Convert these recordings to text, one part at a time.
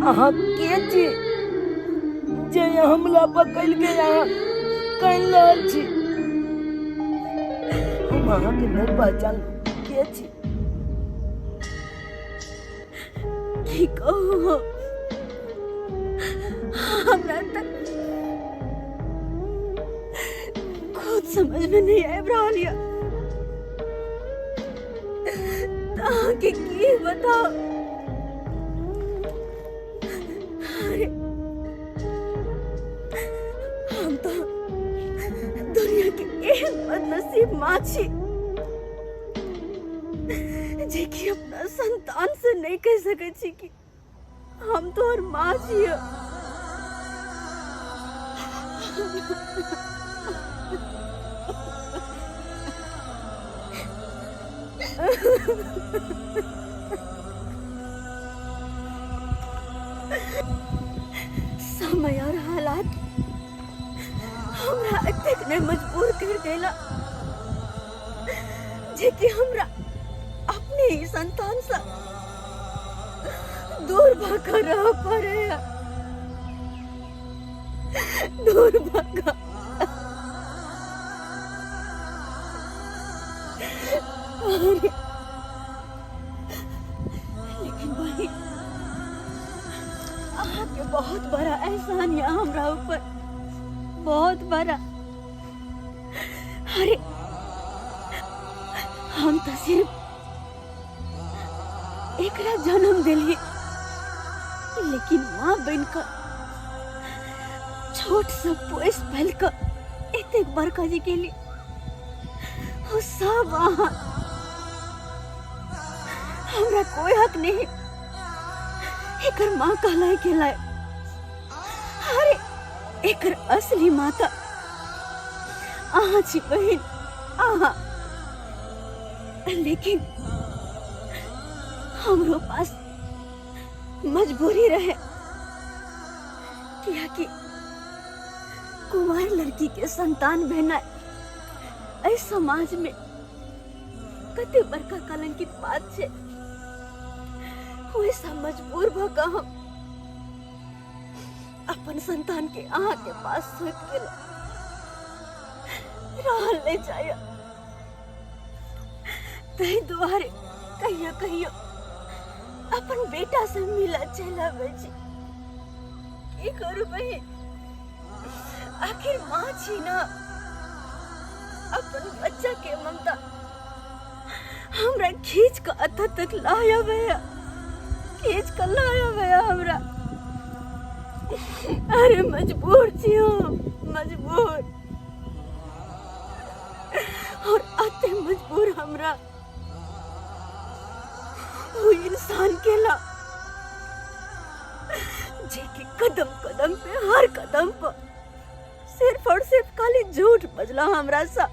अहाँ के छी जे हमला पकड़ के अहाँ कानि रहल छी? हम अहाँके नहि पहचान के छी? की कहू, हमरा तक खुद समझ में नहीं आबि रहल यऽ तऽ अहाँके की बताउ। अरे हम तऽ दुनिया के एहन बदनसीब माँ छी जे कि अपना संतान से नहीं कह सकै छी कि हम तोहर माँ छियै। समय और हालात हमरा एतेक नहि मजबूर कर देला जे कि हमरा अपने ही संतान से दूर भऽ कऽ रहऽ पड़ैया, दूर भऽ कऽ। लेकिन बहिन, अहाँके बहुत बड़ा एहसान यऽ हमरा ऊपर, बहुत बड़ा। अरे हम तऽ सिर्फ एकरा जन्म देलिए, लेकिन माँ बन कऽ छोट से पोस पालि कऽ एतेक बड़का जे केली, ओ सब अहाँ। हमरा कोई हक नहीं एकर माँ कहलाय के लाय। अरे एकर असली माता अहाँ छी बहिन, अहाँ। लेकिन हमरो पास मजबूरी रहे, कियाकि कुमार लड़की के संतान भेनाइ एहि समाज में कते बड़का कलंकित बात छै। ओहि से मजबूर भऽ कऽ हम अपन संतान के अहाँ के पास सौंप गेलहुँ। रहल नहीं जाय, ताहि दुआरे कहियो कहियो अपन बेटा से मिला चलि आबै छी। की करू बहिन, आखिर माँ छी ना, अपन बच्चा के ममता हमरा खींच कऽ एतऽ तक लऽ अबैया, खींच कऽ लऽ अबैया हमरा। अरे मजबूर छी हम, मजबूर, और अते मजबूर हमरा वो इंसान केला जे कि कदम कदम पे, हर कदम पर सिर्फ और सिर्फ खाली झूठ बजला हमरा सा।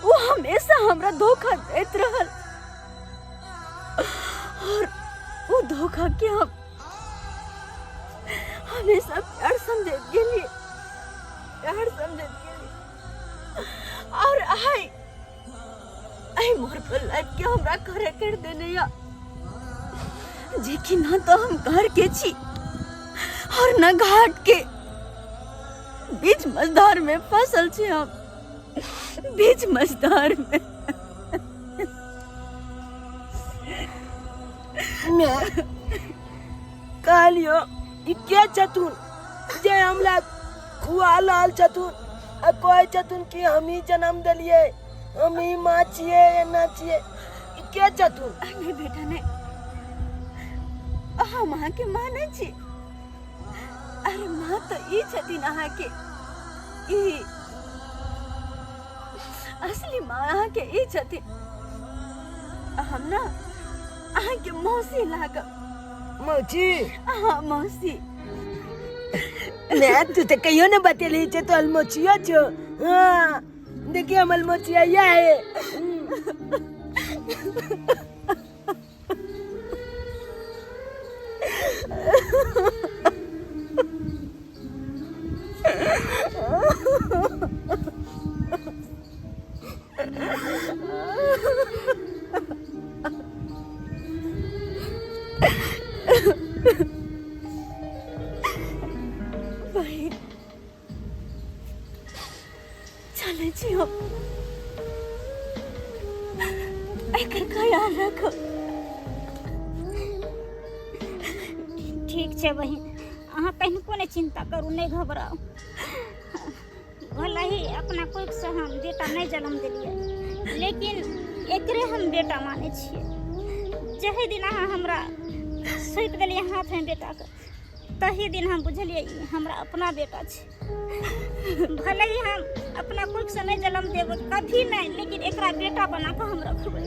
वो हमेशा हमरा धोखा देत रहल और वो धोखा के हम हमेशा प्यार समझत गेलिए, प्यार समझत गेलिए। और आई आई मोर पर लाइफ के हमरा खड़े कर देने या जे कि ना तो हम घर के छी और ना घाट के, बीच मझधार में फसल छी हम, बीच मझधार में। मैं कहलियो ई के छथुन जे हमरा खुआ रहल छथुन आ कहै छथुन कि हम ही जन्म देलियै, हम ही माँ छियै, एना छियै। ई के छथुन? नहीं बेटा नहीं, हम अहाँके माँ नहीं छी। अरे माँ तो ई छथिन अहाँके, ई असली माँ अहाँके ई छथिन। हम ना अहाँके मौसी लागब। मौसी? हाँ मौसी। मैं तू तो कहियो न बतेली छे तो अलमोचियो छो। हाँ देखिए हम अलमोचिया या है। एकर ख्याल राखब। ठीक छै बहिन, अहाँ कनिको नहि चिंता करू, नहि घबराउ। भले ही अपना कोखिसँ हम बेटा नहि जन्म देलियै, लेकिन एकरे हम बेटा मानै छियै। जाहि दिन अहाँ हमरा सौंपि देलियै हाथमे बेटाके, तही दिन हम बुझलियै ई हमरा अपना बेटा छै। भले ही हम अपना कोखिसँ नहि जन्म देबै कभी नहि, लेकिन एकरा बेटा बना कऽ हम रखबै।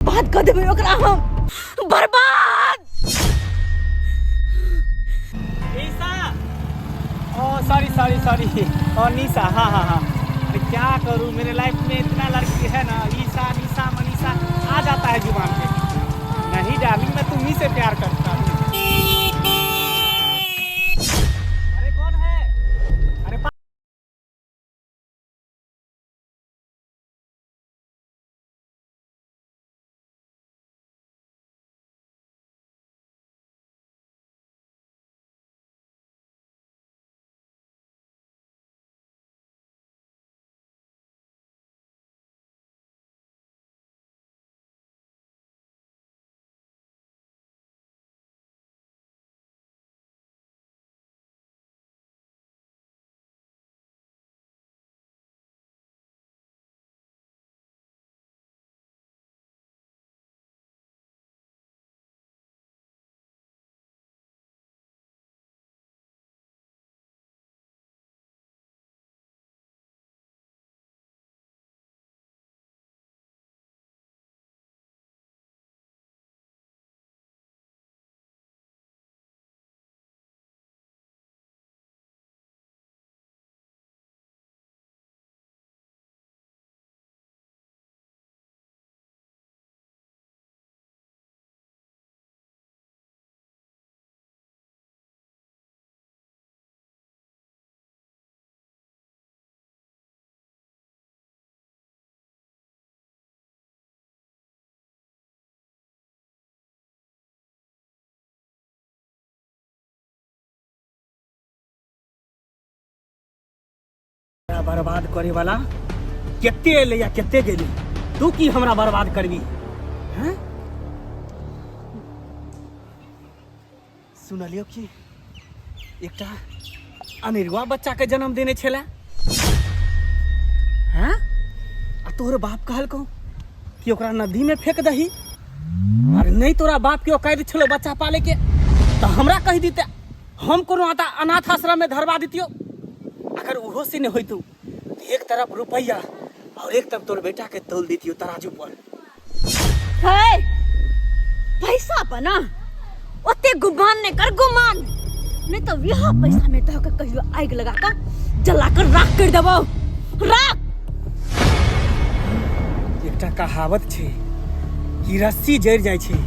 बर्बाद कऽ देबै ओकरा हम, बर्बाद। ईशा, ओ सॉरी सॉरी सॉरी, ओ निशा, हाँ हाँ हाँ, अरे क्या करूँ, मेरे लाइफ में इतना लड़की है ना, ईशा निशा मनीषा आ जाता है जुबान पे। नहीं डार्लिंग, मैं तुम्ही से प्यार करता हूँ। अरे कौन है? अरे बर्बाद करे वाला केते एलै या केते गेली, तू की हमरा बर्बाद करबी हैं? सुनलियो कि एकटा अनेरुआ बच्चा के जन्म देने छला हैं, आ तोहर बाप कहलको कि ओकरा नदी में फेंक दही। अरे नहीं तोरा बाप के औकात छलो बच्चा पाले के, तो हमरा कह दीते, हम कोनो आता अनाथ आश्रम में धरवा दितियो। अगर उहो से नहीं होइतु तो एक तरफ रुपया और एक तरफ तोर बेटा के तोल दितियो तराजू पर। हे पैसा बना ओते गुमान नहीं कर, गुमान नहीं तो यह पैसा में तो के कहियो आग लगा कर जला कर राख कर देबो, राख। एकटा कहावत छै कि रस्सी जरि जाइ छै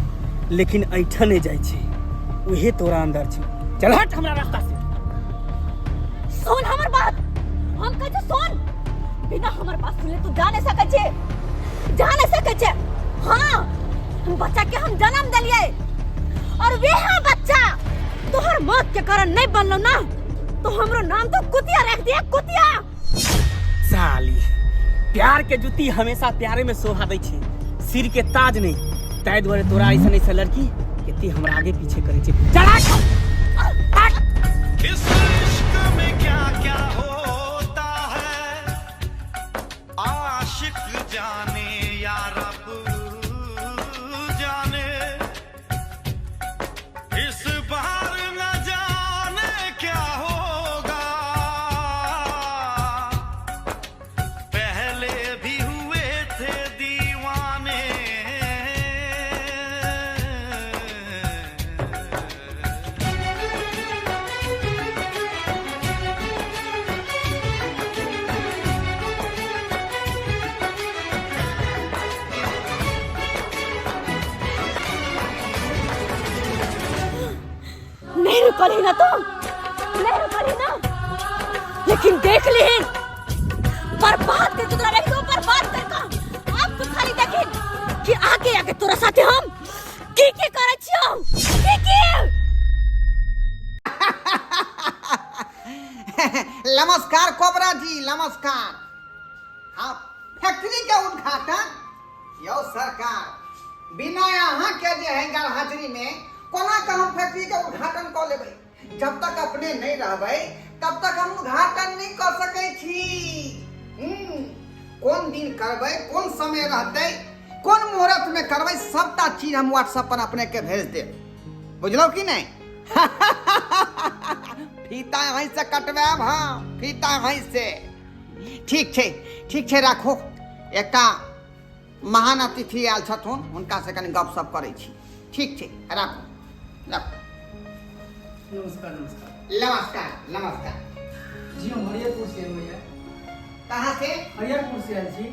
लेकिन ऐठन नहि जाइ छै, उहे तोरा अंदर छै। चल हट हमरा रास्ता से। सुन हमर बात, हम कहै छी सुन, बिना हमर बात सुनले तू जा नहीं सकै छे, जा नहीं सकै छे। हाँ, हम बच्चा के हम जन्म देलिए और वह बच्चा तोहर मौत के कारण नहीं बनलो ना, तो हमरो नाम तो कुतिया रख दिया, कुतिया। साली प्यार के जुत्ती हमेशा प्यारे में शोभा दै छै, सिर के ताज नहीं। ताहि दुआरे तोरा ऐसन ऐसा लड़की कते हमरा आगे पीछे करे छै। चल हट, हट। इस इश्क में क्या क्या होता है, आशिक जाने या रब जाने, इस बार न जाने क्या होगा, पहले भी हुए थे दीवाने। रोकलही ना तू, नहीं रोकलही ना, लेकिन देख लिही बर्बाद कर तोरा, एकदम बर्बाद कर का। अब तू खाली देखी कि आगे आगे तोरा साथे हम की की करै छियौ, की की। नमस्कार कोबरा जी, नमस्कार। हाँ, फैक्ट्री के उद्घाटन यौ सरकार, बिना अहाँ के जे है गैर हाजिरी में कोना के हम फैक्ट्री के उद्घाटन कऽ लेबै? जब तक अपने नहीं रहबै तब तक हम उद्घाटन नहीं कऽ सकै छी। कोन दिन करबै, कोन समय रहतै, कोन मुहूर्त में करबै, सबटा चीज हम व्हाट्सएप पर अपने के भेज देब, बुझलहुँ कि नहीं? फीता अहीं से कटवायब। हाँ, फीता अहीं से। ठीक छै, ठीक छै, राखो। एकटा महान अतिथि आयल छथुन, हुनका से कनि गपशप करै छी। ठीक छै, राखू राखू। नमस्कार नमस्कार। नमस्कार नमस्कार। जी, हम हरियरपुर से एलहुँ यऽ। कहाँ से? हरियरपुर से आयल छी।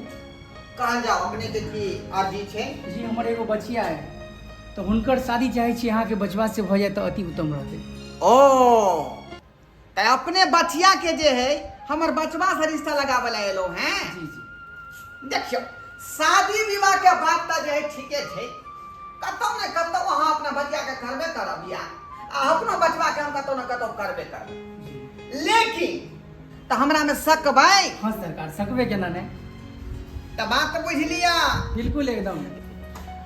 कहल जाओ, अपने के की अर्जी छै? जी, हमर एगो बचिया है, तऽ हुनकर शादी चाहै छी अहाँके बचवा से भऽ जाय तऽ अति उत्तम रहतै। ओ, तऽ अपने बचिया के जे है हमर बचवा से रिश्ता लगावे ला एलो हैं? जी जी। देखियौ, शादी विवाह के बात तऽ जे है ठीके छै, कतौ ने कतौ अहाँ अपना बचिया के करबे करब बियाह, आ अपनो बचवा के हम कतौ ने कतौ करबे करब, लेकिन तऽ हमरा में सकबै? हाँ सरकार, सकबे केना नहि। तऽ बात बुझि लिअ। बिल्कुल एकदम।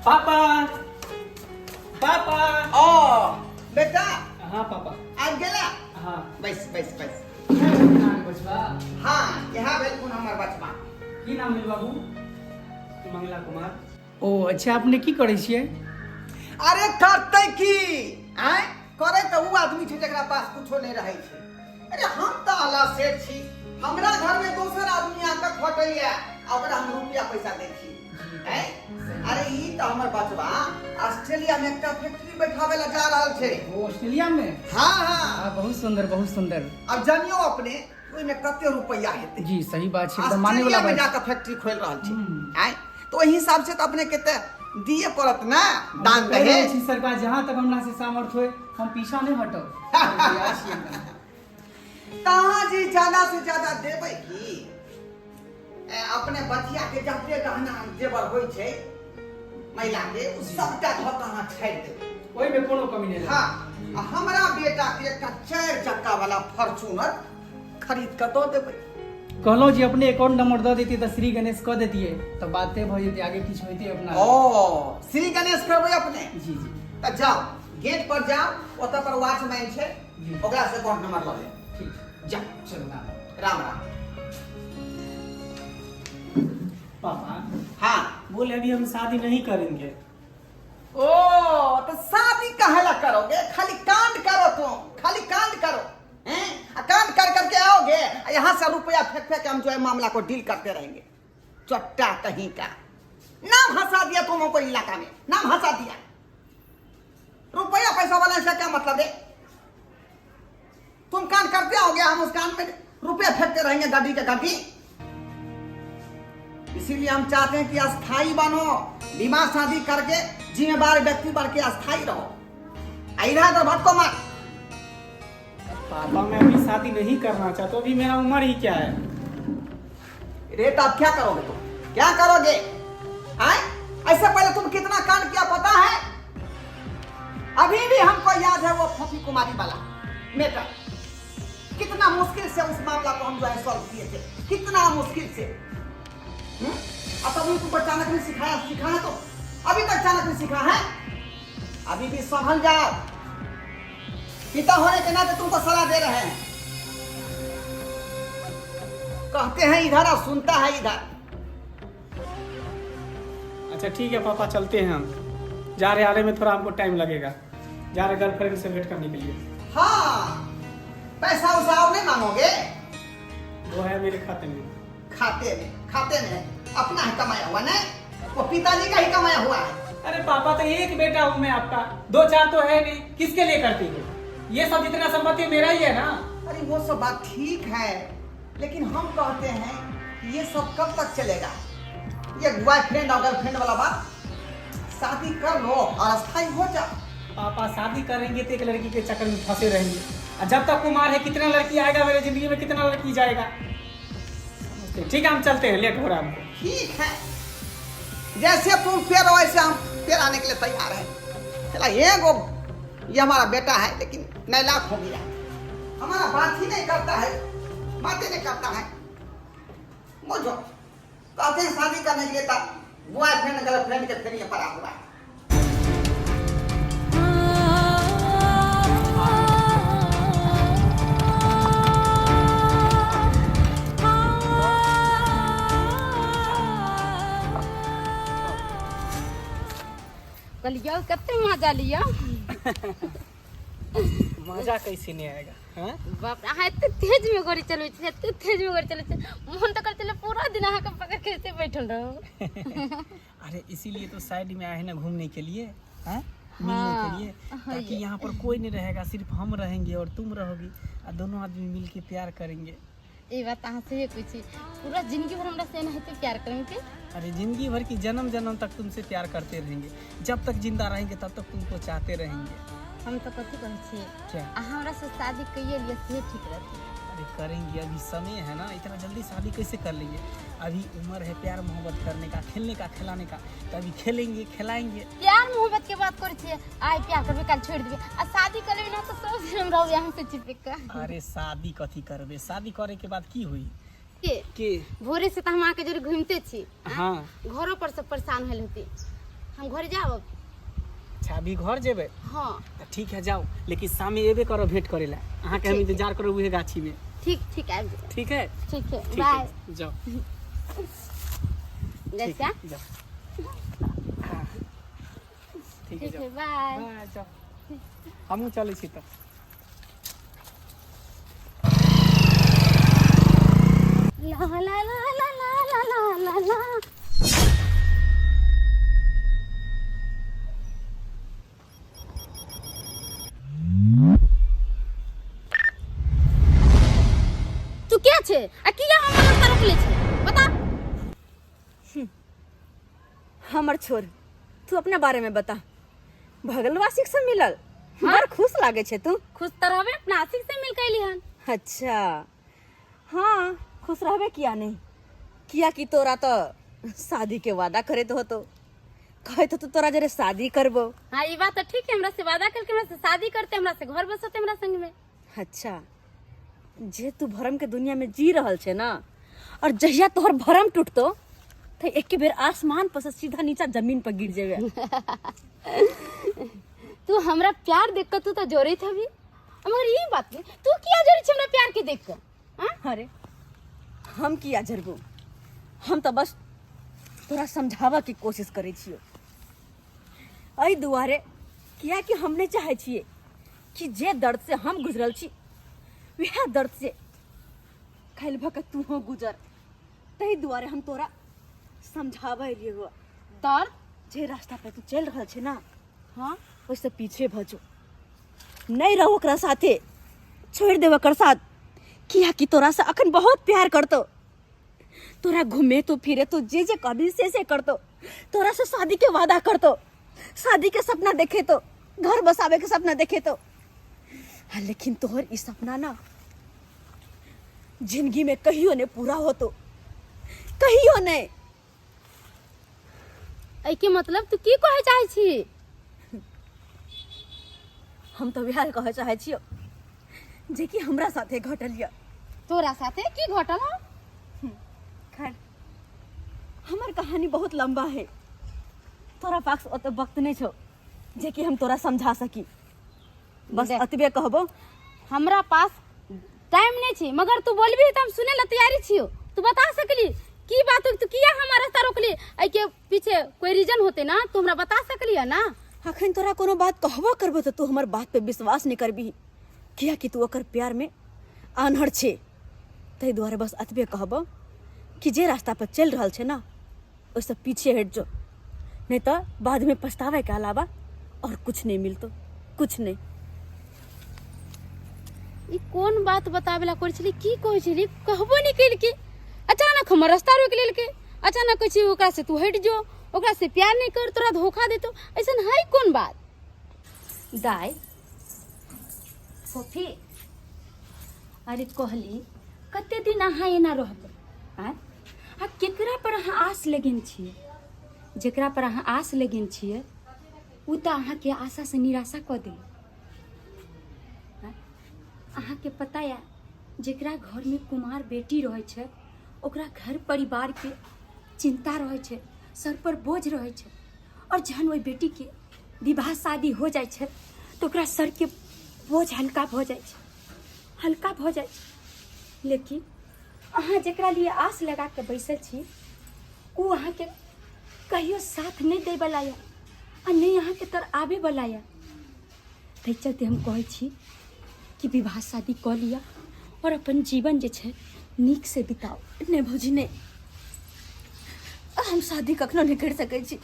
पापा, पापा। ओ बेटा। हाँ पापा। आबि गेला? हाँ। बैस बैस बैस। अहाँके बचवा? हाँ, इएह भेल कोन हमर बचवा। की नाम भेल बाबू? मंगला कुमार। ओ अच्छा, अपने की करै छियै? अरे करतै की, आँय? करै तऽ उ आदमी छै जकरा पास कुछो नहि रहै छै। अरे हम तऽ आला सेठ छी, हमरा घर में दोसर आदमी आके खटैया आ ओकरा हम रुपया पैसा दै छी। आँय? अरे ई तऽ हमर बचवा ऑस्ट्रेलिया में एकटा फैक्ट्री बैठाबै ला जा रहल छै। ओ ऑस्ट्रेलिया में? हाँ हाँ। हाँ, बहुत सुंदर बहुत सुंदर। अब जानियो अपने ओहिमे कते रुपया हेतै। जी, सही बात छै, एकदम माने वाला ऑस्ट्रेलिया में बात। जाके फैक्ट्री खोलि रहल छै। आँय, तऽ ओहि हिसाब से तऽ अपने के तऽ दिए पड़त ने दान कहि रहल दहेज। छी सरकार, जहाँ तक हमरा से सामर्थ्य होय हम पीछा नहि हटब, तैयार छी एकदम। कहाँ जी ज्यादा से ज्यादा देबै की? अपने बचिया के जते गहना जेवर होइ छै महिला के, उ सबटा धऽ कऽ अहाँ छाड़ि देबै। ओहिमे कोनो कमी नहि। हाँ, आ हमरा बेटा के एकटा 4 चक्का वाला फॉर्च्यूनर खरीद कऽ दऽ देबै। कहलहुँ जे अपने अकाउंट नंबर दऽ देतियै तऽ श्री गणेश कऽ देतियै तऽ बाते भऽ जेतै, आगे किछु होइते अपना। ओ, श्री गणेश करबै अपने? जी जी। तऽ जाओ, गेट पर जाओ, ओतऽ पर वॉचमैन छै। जी। ओकरा से अकाउंट नंबर लऽ लेब। ठीक छै। जाओ। चलू, राम राम राम। पापा। हाँ। बोले अभी हम शादी नहीं करेंगे। ओ, तो शादी काहे ला करोगे? खाली कांड करो तुम, खाली कांड करो हैं? आ कांड कर करके आओगे आ यहाँ से रुपया फेंक फेंक के हम जो है मामला को डील करते रहेंगे। चट्टा कहीं का, नाम हंसा दिया तुम हमको इलाका में, नाम हंसा दिया। रुपया पैसा वाला से क्या मतलब है? तुम कांड करते आओगे, हम उस कांड में रुपया फेंकते रहेंगे गड्डी के गड्डी। इसीलिए हम चाहते हैं कि अस्थाई बनो, विवाह शादी करके जिम्मेदार व्यक्ति बढ़ के अस्थाई रहो। आ इधर उधर भटको मत। पापा, मैं अभी शादी नहीं करना चाहता, अभी मेरा उम्र ही क्या है। रे तो अब क्या करोगे तुम, क्या करोगे? आए? ऐसे पहले तुम कितना कांड किया पता है? अभी भी हमको याद है वो फोफी कुमारी वाला मैटर, कितना मुश्किल से उस मामला को हम जो है सॉल्व किए थे, कितना मुश्किल से। हम्म? अब तभी तुमको चाणक्य ने सिखाया, सिखा है तो अभी तक चाणक्य ने सिखा है। अभी भी संभल जाओ, पिता होने के नाते तुमको सलाह दे रहे हैं। कहते हैं इधर और सुनता है इधर। अच्छा ठीक है पापा, चलते हैं, हम जा रहे, आने में थोड़ा हमको टाइम लगेगा, जा रहे गर्लफ्रेंड से भेंट करने के लिए। हाँ, पैसा उसा और नहीं मांगोगे? वो है मेरे खाते में। खाते में? खाते में अपना ही कमाया हुआ नहीं, वो पिताजी का ही कमाया हुआ है। अरे पापा, तो एक बेटा हूँ मैं आपका, दो चार तो है नहीं, किसके लिए करती हो ये सब? जितना संपत्ति मेरा ही है ना। अरे वो सब बात ठीक है, लेकिन हम कहते हैं कि ये सब कब तक चलेगा, ये बॉयफ्रेंड और गर्लफ्रेंड वाला बात? शादी कर लो और अस्थायी हो जाओ। पापा शादी करेंगे तो एक लड़की के चक्कर में फंसे रहेंगे, और जब तक कुमार है कितना लड़की आएगा मेरे जिंदगी में, कितना लड़की जाएगा। समझते? ठीक है, हम चलते हैं, लेट हो रहा है हमको। ठीक है, जैसे तुम पेरो वैसे हम पेर आने के लिए तैयार हैं। चला ये गो, ये हमारा बेटा है लेकिन 9 लाख हो गया, हमारा बात ही नहीं करता है, बातें नहीं करता है। मुझो कहते हैं शादी करने के लिए बॉयफ्रेंड गर्लफ्रेंड के फेरिए पड़ा हुआ है। कहलियौ कते मजा लिया। मजा कैसे नहीं आएगा? हाँ? बाप रे, अहाँ एते तेज में गाड़ी चलबै छी, एते तेज में गाड़ी चलबै छी, मोन तऽ करै छलै पूरा दिन अहाँके पकड़ के ऐसे बैठल रहू। अरे इसीलिए तो साइड में आए हैं ना घूमने के लिए, हैं, मिलने के लिए, ताकि यहाँ पर कोई नहीं रहेगा, सिर्फ हम रहेंगे और तुम रहोगी और दोनों आदमी मिल के प्यार करेंगे। ई बात अहाँ सही कहै छी। पूरा जिंदगी भर हमरा से एनाहिते प्यार करेंगे? अरे जिंदगी भर की, जन्म जन्म तक तुमसे प्यार करते रहेंगे। जब तक जिंदा रहेंगे तब तक तुमको चाहते रहेंगे। हम तऽ कथी कहै छियै? क्या? अहाँ हमरा से शादी कइए लिअ से ठीक रहतै। अरे करेंगे, अभी समय है ना, इतना जल्दी शादी कैसे कर लेंगे? अभी उम्र है प्यार मोहब्बत करने का, खेलने का, खिलाने का, तो अभी खेलेंगे, खिलाएंगे। प्यार मोहब्बत के बात करै छियै, आइ प्यार करबै काल्हि छोड़ि देबै, आ शादी कर लेबै ना तऽ सब दिन हम रहब यहाँ से चिपक कऽ। अरे शादी कथी करबे? शादी करे के बाद की हुई? के के? भोरे से तऽ हम अहाँके जरे घूमिते छी। हाँ। घरो पर सब परेशान होल होती। हम घर जाब अब। अच्छा, अभी घर जेबे? हाँ। तऽ ठीक है, जाओ, लेकिन शाम में एबे करो भेंट करे ला। अहाँके हम ठीक। इंतजार करब उहे गाछी में। ठीक ठीक, आबि जेबै। ठीक है। ठीक है। ठीक बाय। है, जाओ। जाइ ठीक छी। है, जाओ। हाँ। ठीक है। ठीक जाओ। है, बाय। बाय, जाओ। हमहूँ चलै छी तऽ। ला ला ला ला ला ला ला ला ला। तू के छे आ किया हमर रास्ता रोकले छे, बता। हमर छोड़, तू अपना बारे में बता। भगलवा आशिक से मिलल, बड़ खुश लागे छे तू। खुश तऽ रहबे, अपना आशिक से मिल के अइली हन। अच्छा, हाँ, खुश रहबे, किया नहीं? किया कि तोरा तो शादी के वादा करे तो होतो, कहे तो तू तोरा जरे शादी करबो। हाँ, ई बात तो ठीक है, हमरा से वादा करके हमरा से शादी करते, हमरा से घर बसते हमरा संग में। अच्छा, जे तू भरम के दुनिया में जी रहल छे ना, और जहिया तोहर भरम टूटतो तो एक बेर आसमान पर से सीधा नीचा जमीन पर गिर जेबे। तू हमरा प्यार देख के तू तो जोड़े थबी, मगर ई बात नहीं, तू किया जोड़े छे हमरा प्यार के देख के? हाँ? अरे हम किया जरबो? हम तो बस तोरा समझावा के कोशिश करै छियो। एहि दुआरे किया कि हम नहीं चाहे छियै कि जे दर्द से हम गुजरल छी वएह दर्द से काल्हि भऽ के तूहो गुजर। ताहि दुआरे हम तोरा समझाबै एलियै हुआ। दर्द? जे रास्ता पे तू चलि रहल छै ना, ओहिसँ पीछे भऽ जो। नहीं रहो ओकरा साथे, छोड़ि दे ओकर साथ। कियाकि तोरा से अखन बहुत प्यार करतो, तोरा घूमे तो फिरे तो जे जे कहबी से से करतो, तोरा से शादी के वादा करतो, शादी के सपना देखे तो, घर बसावे के सपना देखे तो। हाँ, लेकिन तोहर ई सपना ना जिंदगी में कहियो नहीं पूरा होतो, कहियो नहीं। एहिके मतलब तू की कहै चाहै छी? हम तो वएह कहै चाहै छियो जे कि हमरा साथे घटल यऽ। तोरा साथे की घटल हौ? खैर, हमर कहानी बहुत लंबा है, तोरा पास ओते वक्त नहीं छौ जे कि हम तोरा समझा सकी। बस देख। एतबे कहबो। हमरा पास टाइम नहीं छी, मगर तू बोलबी तऽ हम सुने ला तैयारी छियो। तू बता सकली की बात हो? तू किया हमार रास्ता रोकली? एहि के पीछे कोई रीजन होते ना, तू हमरा बता सकली है ना? अखन तोरा कोनो बात कहबो करबो तऽ तू हमर बात पे विश्वास नहीं करबी, कियाकि तू ओकर प्यार में आन्हर छे। ताहि दुआरे बस एतबे कहबो कि जे रास्ता पर चलि रहल छै ना, ओहिसँ पीछे हटि जो, नहीं तऽ बाद में पछतावे के अलावा और कुछ नहीं मिलतो, कुछ नहीं। ई कोन बात बतावे ला करै छली? की कहै छली? कहबो नहीं केलकै, अचानक हमर रास्ता रोकि लेलकै। अचानक कहै छी ओकरा से तू हटि जो, ओकरा से प्यार नहीं कर, तोरा धोखा देतो। ऐसन है कोन बात? दाइ फोफी, अरे कहली कते दिन अहाँ एना रहबै? आँय, आ केकरा पर अहाँ आस लगेने छियै? जेकरा पर अहाँ आस लगेने छियै ओ तऽ अहाँके आशासँ निराशा कऽ देल। अहाँके पता यऽ, जेकरा घरमे कुमार बेटी रहै छै ओकरा घर परिवारके चिन्ता रहै छै, सर पर बोझ रहै छै, आओर जहन ओहि बेटीके विवाह शादी हो जाइ छै तऽ ओकरा सरके बोझ हल्का भऽ जाइ छै, हल्का भऽ जाइ छै। लेकिन अहाँ जकरा लिए आस लगा कऽ बैसल छी ओ अहाँके कहियो साथ नहि दैवला यऽ आ नहि अहाँके तर आबैवला यऽ। ताहि चलते हम कहै छी कि विवाह शादी कऽ लिअ आओर अपन जीवन जे छै नीकसँ बिताउ। नहि भौजी नहि, हम शादी कखनो नहि करि सकै छी,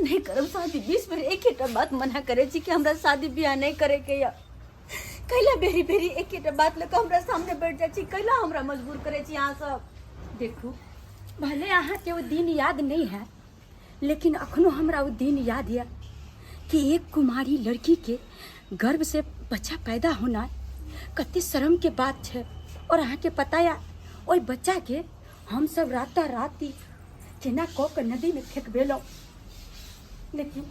नहि करब शादी। 20 बेर एकेटा बात मना करै छी कि हमरा शादी बियाह नहि करैके यऽ। कैला बेरी बेरी एकेटा बात लऽ कऽ हमरा सामने बैठ जाइ छी? कैला हमरा मजबूर करै छी अहाँ सब? देखू, भले अहाँके ओ दिन याद नहि है, लेकिन अखनो हमरा ओ दिन याद यऽ कि एक कुमारी लड़कीके गर्भ से बच्चा पैदा होना कते शर्मके बात छै। और अहाँके पता यऽ, ओहि बच्चाके हमसब राता राति केना कऽ कऽ नदीमे फेकबेलहुँ, लेकिन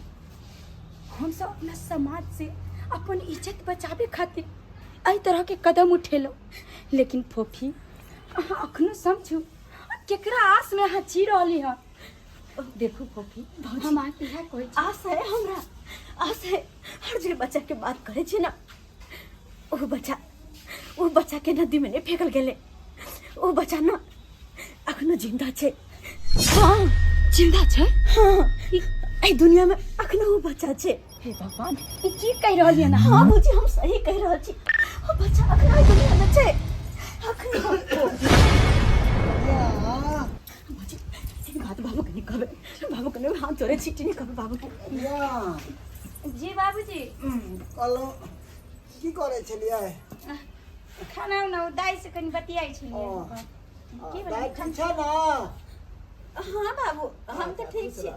हमसब अपना समाज से अपन इज्जत बचाबे खातिर एहि तरहके कदम उठेलहुँ। लेकिन फोफी, अहाँ अखनो समझू केकरा आसमे अहाँ जी रहली हँ। देखू फोफी, हम अहाँके इएह कहै छी। आस है हमरा, आस है। हर जे बच्चा के बात करै छी ना, ओ बच्चा, ओ बच्चा के नदी में नहीं फेंकल गेलै। ओ बच्चा ना अखनो जिंदा छै। हाँ, जिंदा छै? हाँ, एहि दुनिया में अखनो ओ बच्चा छै। हे भगवान, ई की कहि रहल यऽ? हाँ भौजी, हम सही कहि रहल छी। ओ बच्चा अखनो एहि दुनिया में छै, अखनो। भौजी, एक बात बाबू के नहीं कहबै, बाबू के नहीं, हाथ जोड़े छी, नहीं कहबै बाबू के। जी बाबूजी। कहलहुँ की करै छलियै? खाना उना दाइ से कनि बतियाइ छलियै। की भेलै? दाइ ठीक छै ने? हाँ बाबू, हम तऽ ठीक छी।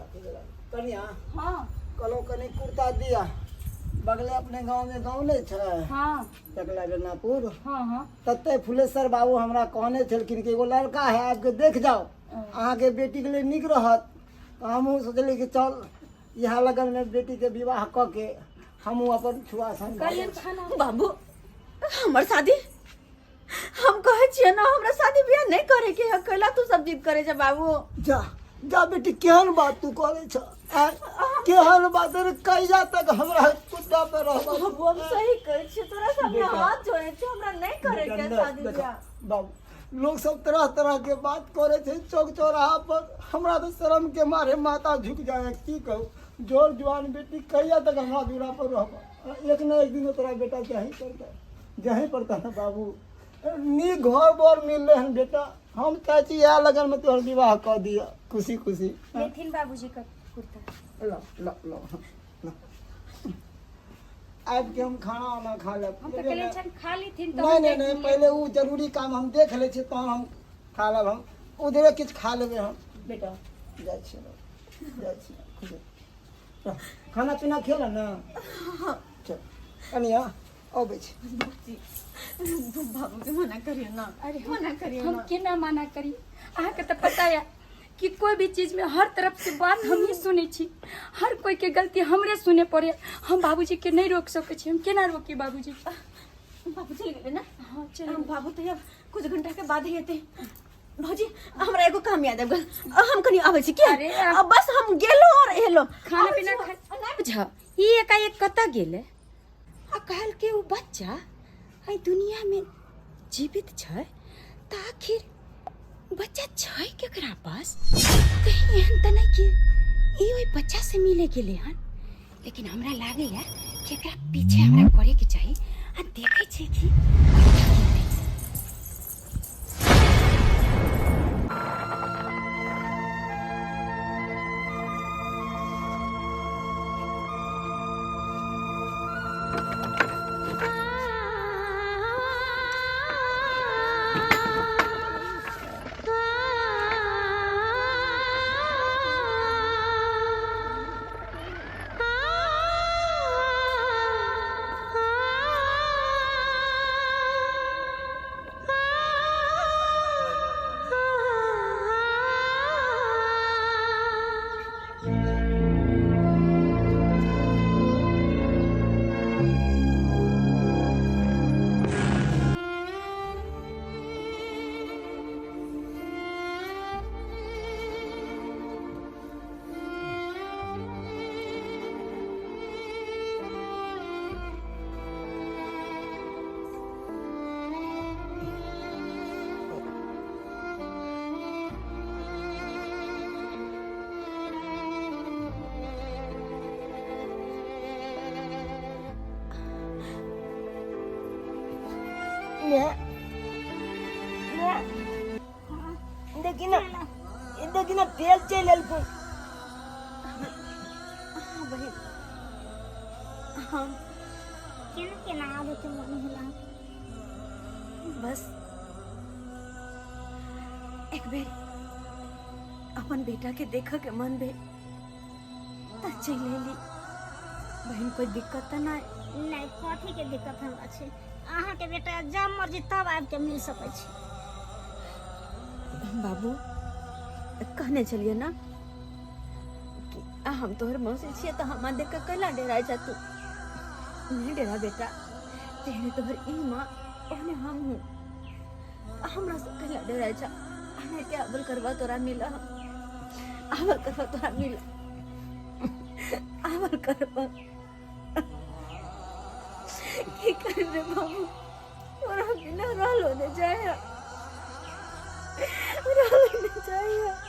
कनिया। हाँ। कहलहुँ कनि कुर्ता दिया, बगले अपने गाँवमे गाँव नहि छै? हाँ। टकला बेनापुर। हाँ हाँ। तते फुलेश्वर बाबू हमरा कहने छलखिन कि एगो लड़का है, आबिके देख जाओ, अहाँके बेटीके लिए नीक रहत। तऽ हमहूँ सोचलियै कि चल इएह लगनमे बेटीके विवाह कऽ के हमहूँ अपन छुआ सन करियन खाना। बाबू, हमर शादी, हम कहै छियै ना हमरा शादी बियाह नहि करे के है, कैला तू सब जिद करे छै बाबू? जा जा बेटी, केहन बात तू करे छ? आँय? केहन बात रे? कहिया तक हमरा कुत्ता पर रहब? बाबू, हम सही कहै छियै, तोरा सामने बेटा। हाथ जोड़े छियै, हमरा नहि करे के है बेटा, शादी देखो, बियाह। बाबू, लोग सब तरह तरह के बात करे छै चौक चौराहा पर, हमरा तो शर्म के मारे माथा झुक जाए। की कहू, जोर जुआन बेटी, कहिया तक हमरा दूरा पर रहब? एक न एक दिन तोरा बेटा जाही पड़ता, जाही पड़ता ना बाबू। नीक घर बर मिलले हन बेटा, हम चाहै छी इएह लगन में तोहर विवाह कऽ दिअ खुशी खुशी। लेथिन बाबूजी का कुर्ता। ल ल ल ल, आबि के हम खाना उना खा लेब। हम तऽ कहले छन खा लेथिन तऽ। नहीं नहीं नहीं, पहले वो जरूरी काम हम देख लै छियै, तहन हम खा लेब। हम उधरे किछु खा लेबै हम। बेटा, जाइ छियै, जाइ छियै, खुश रह। खाना पीना खेल ने? चल कनिया, अबै छी। बाबू के मना करियो ना। अरे मना करियो हम ना। केना मना करी? अहाँके तऽ पता यऽ कि कोई भी चीज में हर तरफ से बात हम ही सुनै छी, हर कोई के गलती हमरे सुने पड़े। हम बाबूजी के नहीं रोक सकै छी, हम केना रोकी बाबूजी के? बाबू चलि गेलै ना? हाँ, चलि हम बाबू तऽ अब कुछ घंटा के बाद ही एतै। भौजी, हमरा एगो काम याद आबि गेल, हम कनि आबै छी। के अरे, अब बस हम गेलो और एलो। खाना आबै पीना छी। खा नहि बुझ, ई एकाएक कतऽ गेलै? आ कहल के ओ बच्चा एहि दुनियामे जीवित छै, तऽ आखिर बच्चा छै केकरा पास? कहीं एहन तऽ नहि कि ई ओहि बच्चा से मिले गेलै हन? लेकिन हमरा लागैया कि एकरा पीछे हमरा करैके चाही आ देखै छियै कि कतऽ गेलै। देखी ना, ई देखी ना, फेर चलि एलखुन। हाँ बहिन, हम केना केना आबे के मन भेल अहाँके? बस एक बेर अपन बेटा के देखऽ के मन भेल तऽ चलि अयली। बहिन, कोई दिक्कत तऽ नहि? नहि, कथी के दिक्कत हमरा छै? अहाँके बेटा जब मर्जी तब आबि के मिल सकै छै। बाबू, कहने छलियै ने कि आ हम तोहर मौसी छियै तऽ हमरा देख कऽ कैला डेराइ छ तू? नहि डेरा बेटा, जेहने तोहर ई माँ ओहने हम हूँ। हमरा से कैला डेराइ छ? एनाहिते आबल करबा तोरा मिल, आबल करबा तोरा मिल, आबल करबा। की कर रे बाबू, तोरा बिना रहलो नहीं जाए, रहलो नहीं जाए।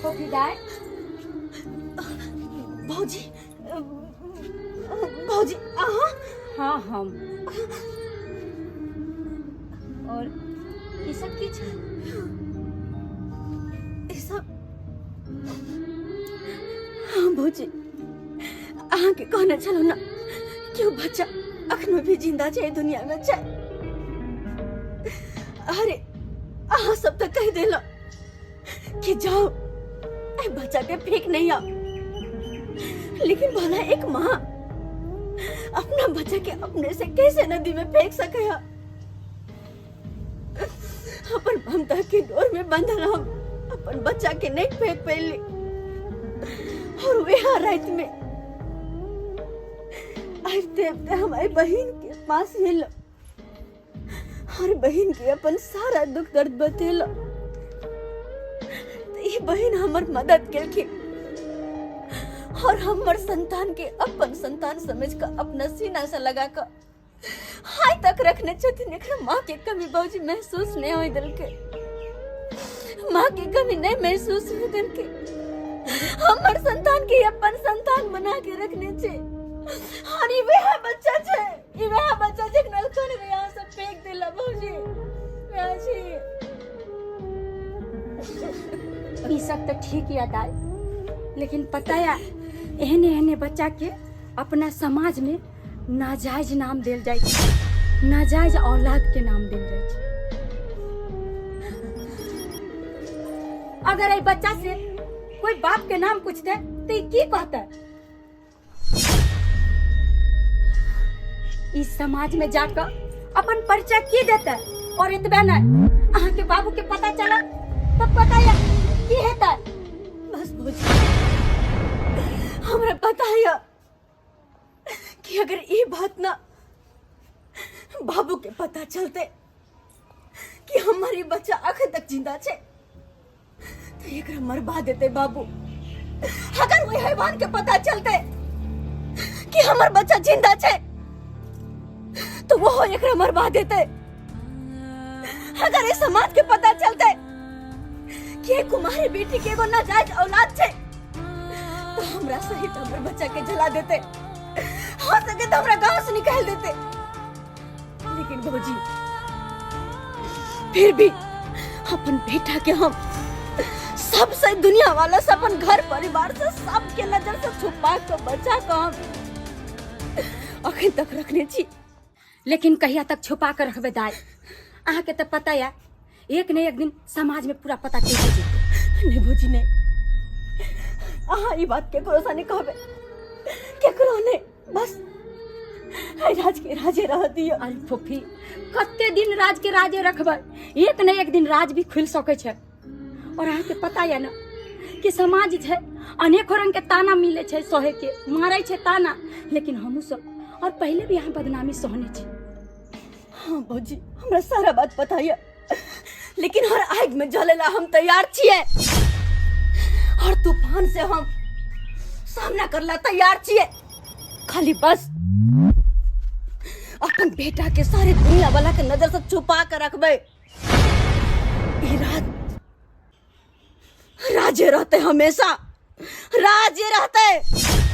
फोफी दाय। भौजी, भौजी अहाँ? हाँ हम। और ई सब की छै? ई सब? हाँ भौजी, अहाँके कहने छलहुँ ने कि ओ बच्चा अखनो भी जिंदा छै, एहि दुनिया में छै। अरे अहाँ सब तऽ कहि देलहुँ कि जाओ, एहि बच्चा के फेंक नहीं आओ, लेकिन भला एक माँ अपना बच्चा के अपने से कैसे नदी में फेंक सके है? अपन ममता के डोर में बंधल हम अपन बच्चा के नहीं फेंक पैली। और वह रात में आबते आबते हमारी बहन के पास एलो और बहन के अपन सारा दुख दर्द बतेलो, तो ये बहन हमर मदद केलखिन और हमर संतान के अपन संतान समझ कर अपना सीना से लगा कर हाय तक रखने छथिन। एकरा माँ के कमी बाबूजी महसूस नहीं होय देलकै, माँ के कमी नहीं महसूस होय देलकै। हमर संतान के अपन संतान बना के रखने छे। और ई वएह बच्चा छे, ई वएह बच्चा छै नलकन में यहाँ सब फेंक देला बाबूजी, वएह छै। ई सब तऽ ठीक या दाई, लेकिन पता या एहने एहने बच्चा के अपना समाज में नाजायज नाम देल जाइ छै, नाजायज औलाद के नाम देल जाइ छै। अगर एहि बच्चा से कोई बाप के नाम पूछते तो ई की कहते? इस समाज में जाकर अपन परिचय की देते? और एतबे नहीं, अहाँ के बाबू के पता चला तो पता या की हेतै? बस बुझ, हमरा पता है कि अगर ये बात ना बाबू के पता चलते कि हमारी बच्चा अखन तक जिंदा छे तो एकरा मरवा देते बाबू। अगर वही हैवान के पता चलते कि हमार बच्चा जिंदा छे तो वो एकरा मरवा देते। अगर इस समाज के पता चलते कि एक कुमारी बेटी के एगो नाजायज औलाद छे तो हमरा सहित हमर बच्चा के जला देते, हो सके तो हमरा गांव से निकाल देते। लेकिन भौजी, फिर भी अपन बेटा के हम सबसे दुनिया वाला से अपन घर परिवार से सबके नजर से छुपा के बचा के हम अखन तक रखने छी। लेकिन कहिया तक छुपा कर रखबे दाई? अहाँ के तो पता या एक न एक दिन समाज में पूरा पता चल जेतै। नहीं भौजी नहीं, अहाँ ई बात केकरो से नहीं कहबे, केकरो नहीं, बस राज के राजे रह दियो। अरे फूफी, कते दिन राज के राजे रखबै? एक न एक दिन राज भी खुल सकै छै। और अहाँ के पता या ना कि समाज छै, अनेको रंग के ताना मिले छै सहे के, मारै छै ताना, लेकिन हमहूँ सब और पहले भी अहाँ बदनामी सहने छी। हाँ भौजी, हमरा सारा बात पता है, लेकिन हर आग में जले ला हम तैयार छिए और तूफान से हम सामना करला तैयार छिए। खाली बस अपन बेटा के सारे दुनिया वाला के नजर से छुपा के रखबे। ई राज राजे रहते, हमेशा राजे रहते।